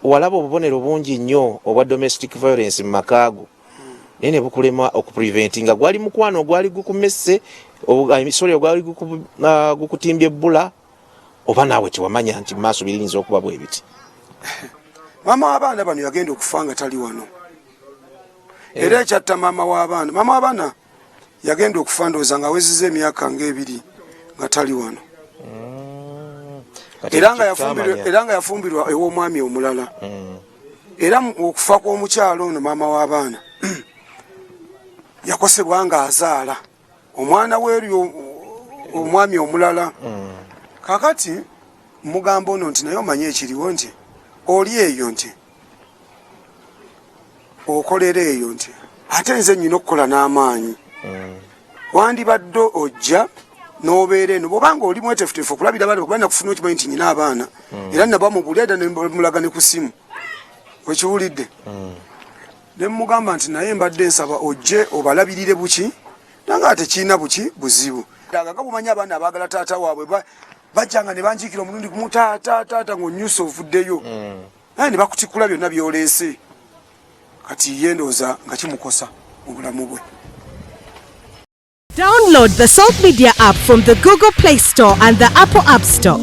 Walaba obubonero bungi nnyo obwa domestic violence mu maka go, naye ne bukulema okupreventinga. Gwali mukwano ogwali gukumesse, sorry, ogwali gukutimbye ebbula, oba naawe tewamanya nti maaso biriyinza okuba bwe biti? Maama w'abaana bano yagenda okufa nga tali wano. Era ekyatta maama w'abaana, maama w'abaana yagenda okufa ndowooza nga aweziza emyaka ngaebiri nga tali wano. Kati Era nga ekyo yafumbirwa, kyamanya. Era nga yafumbirwa ew'omwami omulala. Era okufa kw'omukyalo ono, maama w'abaana, yakosebwa ng'azaala omwana weeri omwami omulala. Kakati mugamba ono nti, naye omanye ekiriwo nti oli eyo nti okolera eyo, nti ate nze nyina okukola n'amaanyi, wandibadde ojja n'obeera eno bwobanga oli mwetefutefu okulabira abaana, kuba nakufuna okimanyi nti nyina abaana. Era nabamubuli era nemulaga ne ku simu, okiwulidde? Ne mugamba nti, naye mbadde nsaba ojje obalabirire buki, nanga tekirina buki buzibu. Nga bumanyi abaana abaagala taata waabwe, bajjanga ne banjiikira omulundi gumu, taata, taata, ng'onyusa ovuddeyo, naye ne bakutikula byonna by'oleese. Kati ye ndowooza nga kimukosa mu bulamu bwe. Download the Salt Media app from the Google Play Store and the Apple App Store.